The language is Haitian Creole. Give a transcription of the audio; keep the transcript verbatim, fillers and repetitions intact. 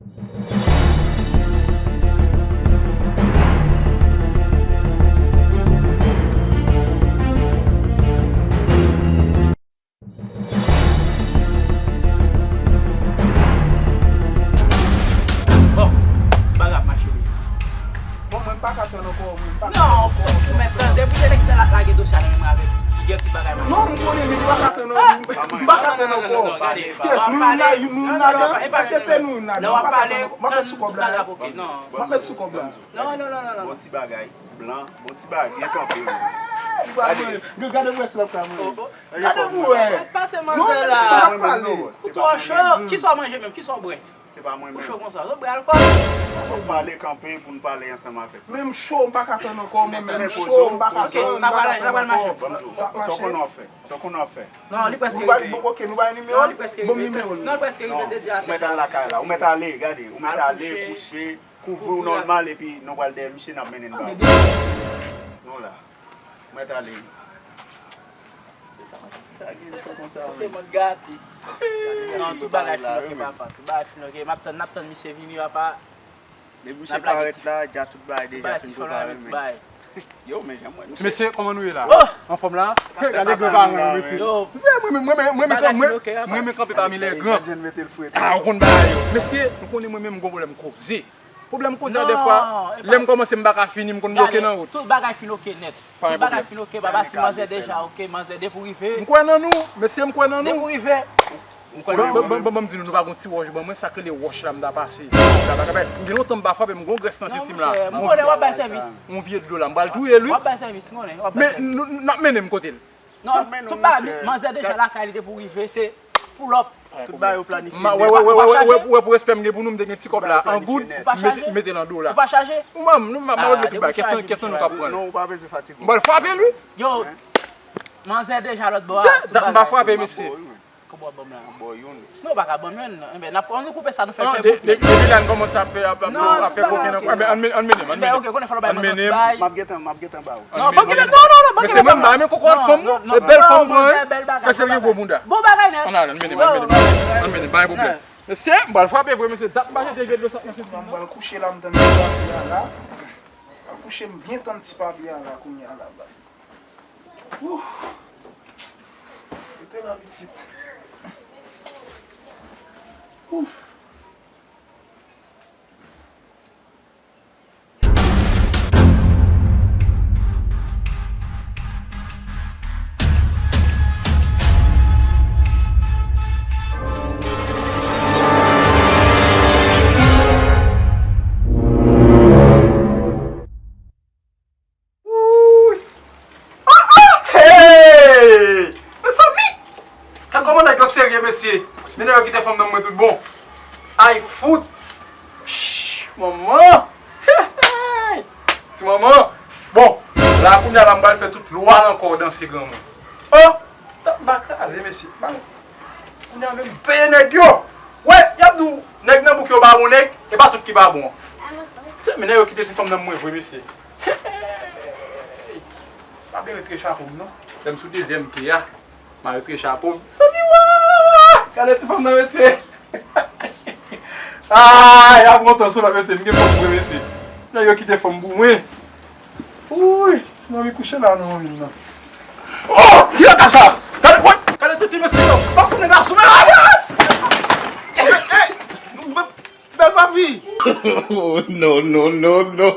Bon, bagay ap mache wi. Bon, mwen m pa ka tann ankò, mwen m pa ka tann ankò. Non, ou mèt tann, depi se nèg ki te la lage dosye a nan men mwen avèk, ki gen tout bagay nan men. Non, m konnen, men m pa ka tann ankò. M pa ka tann ankò. Kiyès nou youn la, nou youn ladan? Èske se nou youn ladan? M pa ka tann ankò. M ap mèt sou kòb la. M ap mèt sou kòb la. Non, non, non, non, non. Bon ti bagay, blan, bon ti bagay, byen kanpe wi. Gade, gade wès la ka mwen. Gade pou wè. Pase manzè la. Ou twò cho. Kisa w manje menm? Kisa w bwè? Se pa mwen menm. Ou cho konsa. Ou bwè alkòl? Fòk pale kanpe pou n pale ansanm avèk. Men m cho, m pa ka tann ankò, mwen menm m cho, m pa ka tann, m pa ka tann ankò. Sa w konnen w ap fè? Sa w konnen w ap fè? Non, li prèske rive. Ok, nou bay nimewo l? Bon, nimewo l. Non, li prèske rive deja. Ou mèt al lakay la, ou mèt ale, gade, ou mèt ale kouche. Kouvri w nòmal epi nou pral dèyè misye, n ap mennen n ba ou. Non la. Mèt ale. Se sa, se sa ki fè konsa. Kote mwen gate. Non, tout bagay fin ok, papa. Tout bagay fin ok. M ap tann, n ap tann misye vini, papa. Depi misye parèt la, deja tout bagay deja fin prepare, men. Yo, men jan mwen. Ti mesye, kòman nou ye la? Anfòm la? Gade gran paran yo, mesye. Yo. Mwen, mwen, mwen, mwen, mwen, mwen, mwen, mwen, mwen kanpe pami lè gran. Ah, ou konn bagay yo. Mesye, nou konnen mwen menm m gon pwoblèm koze. Pwoblèm koze a, dèfwa, lè m kòmanse m pa ka fini, m konn bloke nan wout. Tout bagay fin ok nèt. Tout bagay fin ok, papa, ti manzè deja ok, manzè depi w rive. M kwè nan nou, mesye, m kwè nan nou. Depi w rive. Ban m di nou, nou pa gon ti wòch ban mwen, sa k rele wòch la m ta pase. M gen lontan m pa frape, m gon grès nan senti m la. M konnen w ap bay sèvis. Yon vye dlo la, m pral touye l wi. W ap bay sèvis, m konnen. W ap bay sèvis. Men n ap mennen m kote l. Non, tout bagay, manzè deja lakay li depi w rive, se pull up. Tout bagay yo planifye. Wè, wè, wè, pou respè m gen pou nou, m te gen ti kòb la, an goud, mete nan do la. Ou pa chaje? Ou pa chaje? Ou pa chaje? Ou pa, m ap regle tout bagay. Kès nan, kès nan nou k ap pran l. Non, ou pa bezwen fatige w. M pral frape l wi. Yo, manzè deja lòt bò a. Se dat m pa frape, mesye. Kòb w ap ban m la? Bò youn. Non, ou pa ka ban m youn. Enben, n ap, ann nou koupe sa, nou fè l fè bout. Depi la n kòmanse ap fè, ap, ap, ap fè koken nan kwen. Enben, ann mennen, ann mennen, ann mennen. Enben, ok, konnen fò nou bay manzè ti bay. M ap gentan, m ap gentan ba ou. Non, ban m gentan, non, non, non, ban m gentan. Mesye, mwen m pa renmen kokorat fanm, non. E bèl fanm pran, wi. Paske l gen gwo bounda. Bon bagay nèt. Ann ale, ann mennen, ann mennen, ann mennen, pa gen pwoblèm. Mesye, m pral frape vre, mesye, dat m pa jete vye dlo sa nan senti m, non. M pral kouche la, m tann ti papi a la. M pral kouche, m byen tann ti papi a la kounye a la, baz. Ouh. Rete la, pitit. Ouh. Wouy! Ah, ah! Hey! Mezanmi! Gad kòman nèg yo serye, mesye. Men nèg yo kite fanm nan mwen tout bon. Ay, fout! Ch, manman! Hey, hey! Ti manman! Bon, la kounye a la m pral fè tout lwa nan kò w danse, granmoun. Oh! Tèt m pa kraze, mesye. Ba, kounye a menm peye nèg yo. Wè, y ap di w, nèg nan bouk yo pa bon nèg, e pa tout ki pa bon. Se men nèg yo kite ti fanm nan mwen vre, mesye. Hey! Pa byen retire chapo m, non. Lè m sou dezyèm pye a, m a retire chapo m. Santi wa! Gade ti fanm nan, mesye. Ah, y ap kontan sou lòt, mesye. M gen fanm vre, mesye. Nèg yo kite fanm pou mwen. Wouy, ti manmi kouche la nan manmi nan. Oh, ki lakay sa? Gade, woy, gade tete mesye yo. Pa konnen gason men. Hey, hey, bèl papi. Oh, no, no, no, no.